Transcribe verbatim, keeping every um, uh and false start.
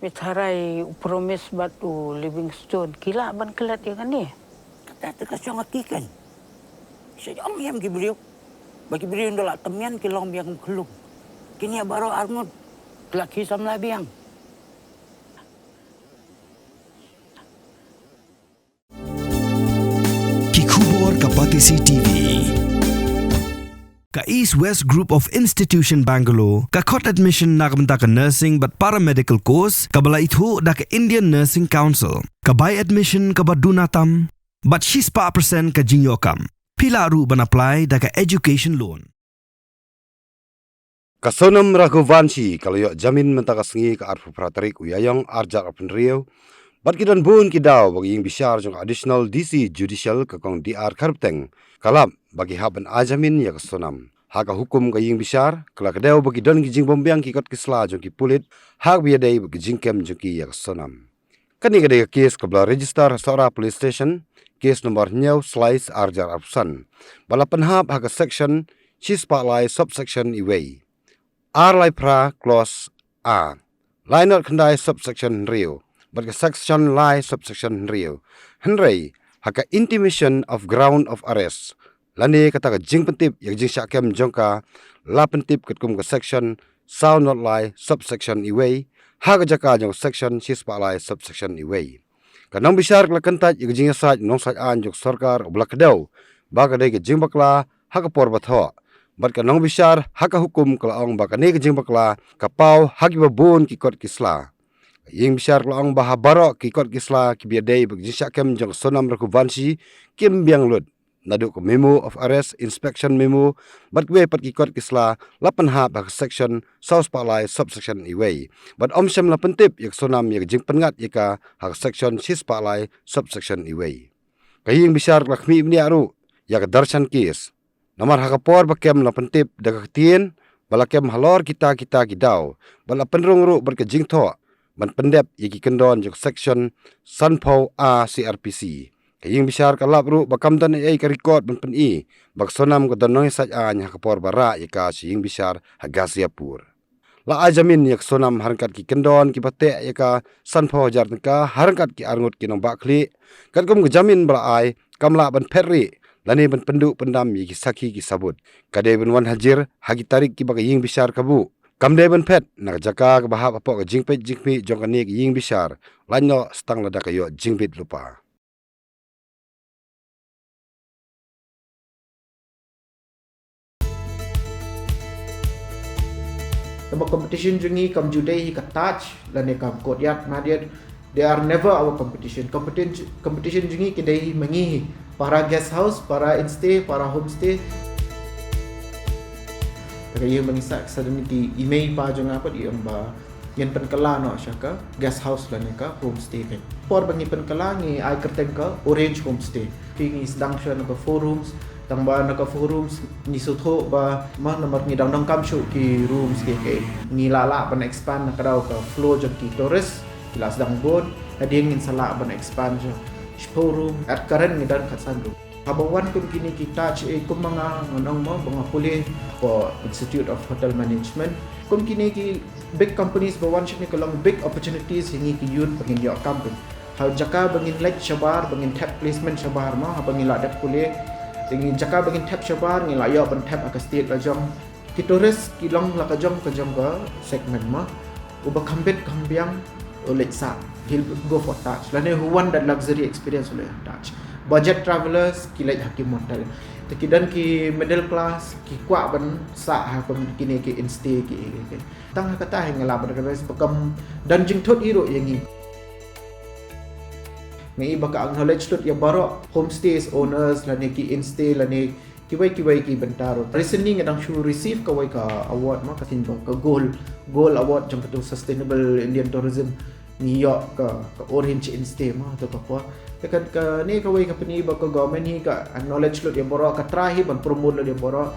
Pynthrai u Promise bad u Livingstone ki lah ban klet ïa kane. Kata te ka shong ha ki kan. Sha ong ïam ki briew. Ba ki briew nda la temian ki long biang khlung. Kine baroh arngut. Ki la ki samla biang. Ki khubor ka Batesi T V. Ka East West Group of Institution Bangalore ka khot admission na ka bynta ka nursing bad paramedical course kaba la ithuh da ka Indian Nursing Council. Ka bai admission kaba duna tam bad shispah percent ka jingïoh kam. Phi lah ruh ban apply da ka education loan. Ka Sonam Raghuvanshi ka la ïoh jamin mynta ka sngi ka arphew phra tarik u Ïaïong arhajar arphew hynriew. Bad ki don bun ki daw ba ka ïing bishar jong ka Additional D C Judicial ka Kong D R Kharpteng ka lap ba ki hap ban ai jamin ïa ka Sonam. Ha ka hukum ka ïing bishar ka la kdew ba ki don ki jingbymbiang ki kot ki sla jong ki pulit ha kaba ïadei bad ki jingkem jong ki ïa ka Sonam. Kane ka dei ka kes kaba la register ha Sohra Police Station, kes number hynñiew slash arhajar arphew san. Ba la pynhap ha ka section shispah lai subsection iwei. Ar lai phra clause A. Lai not khyndai subsection hynriew. Bad ka section lai subsection hynriew. Hynrei ha ka intimation of ground of arrest lane kata ka jingpyntip ïa ka jingshah kem jong ka, la pyntip katkum ka section saw not lai subsection iwei ha ka jaka jong ka section shispah lai subsection iwei. Ka nongbishar ka la kyntait ïa ka jingïasaid nongsaid aiñ jong ka sorkar uba la kdew ba ka dei ka jingbakla ha ka por ba thoh. Bad ka nongbishar ha ka hukum ka la ong ba kane ka jingbakla ka paw ha kiba bun ki kot ki sla. Ka ïing bishar ka la ong ba ha baroh ki kot ki sla kiba ïadei bad ka jingshah kem jong ka Sonam Raghuvanshi kim biang lut. Naduh ka memo of arrest, inspection memo bad kiwei pat ki kot ki sla la pynhap ha ka section saw spah lai subsection iwei. Bad ym shym la pyntip ïa ka Sonam ïa ka jingpynngat ïa ka ha ka section shispah lai subsection iwei. Ka ïing bishar ka la khmih bniah ruh ïa ka darshan kes. Namar ha ka por ba kem la pyntip da ka ktien ba la kem halor kita kita ki daw bad la pynrung ruh bad ka jingthoh ban pyndep ïa ki kyndon jong ka section sanphew A C R P C. Ka ïing bishar ka lap ruh ba kam don ei ei ka record ban pyni ba ka Sonam ka don nongïasaid aiñ ha ka por ba rah ïa ka sha ïing bishar ha Ghaziapur. La ai jamin ïa ka Sonam ha ryngkat ki kyndon kiba teh ïa ka sanphew hajar tyngka ha ryngkat ki arngut ki nongbah khlieh. Katkum ka jamin ba la ai kam lah ban phet rieh lane ban pynduh pyndam ïa ki sakhi ki sabut. Ka dei ban wan hajir ha ki tarik kiba ka ïing bishar ka buh. Kam dei ban phet na ka jaka kaba hap hapoh ka jingpeit jingkhmih jong kane ka ïing bishar lait noh tang lada ka ïoh jingbit lypa. Kaba competition jong ngi kam ju dei hi ka Taj lane kam Courtyard Marriott. They are never our competition. Competition competition jong ngi ki dei hi ma ngi hi. Para guest house, para instay, para homestay. Ka ïa ma ngi sa sa dang ki email pa jong nga pat ïa ba ngin pynkylla noh sha ka guest house lane ka homestay ka. Por ba ngi pynkylla ngi ai kyrteng ka Orange Homestay. Ki ngi sdang sha na ka four rooms, tang ba na ka four rooms ngi sngewthuh ba ma namar ngi dang donkam shuh ki rooms ki ki. Ngi lah lah ban expand na ka daw ka flow jong ki tourist ki la sdang bun. Hadien ngin sa lah ban expand sha shiphew room, at current ngi don khatsan room. Haba wan kum kine ki Taj, eh, kum ma nga ngan ong mo ba nga pule for Institute of Hotel Management. Kum kine ki big companies ba wan shane ka long big opportunities ïa ngi ki youth ba ngin ïoh kam pyn. Ha jaka ba ngin leit shabar, ba ngin thep placement shabar mo, haba ngi la dep pule. Te ngi jaka ba ngin thep shabar, ngi la ïoh ban thep ha ka state la jong. Ki tourist ki long la ka jong ka jong ka segment mo. Uba kham bit kham biang u leit sah, he'll go for Taj. Lane who want that luxury experience u leit Taj. Budget travelers ki leit ha ki motel. Te ki don ki middle class ki kwah ban sah ha kum kine ki instay ki, ki, ki. Tang ha kata hi nga lah ban advise ba kam don jingthut hi ruh ïa ngi. Nga i ba ka acknowledge lut ïa baroh homestays owners lane ki instay lane kiwei kiwei ki bynta ruh. Recently nga dang shu receive kawei ka award ma ka tin ba ka gold, gold award jong ka tu Sustainable Indian Tourism. Ngi ïoh ka, ka Orange Instay ma tu ka por. Te ka, kane kawei ka pyni ba ka government hi ka acknowledge lut ïa baroh, ka try hi ban promote lut ïa baroh.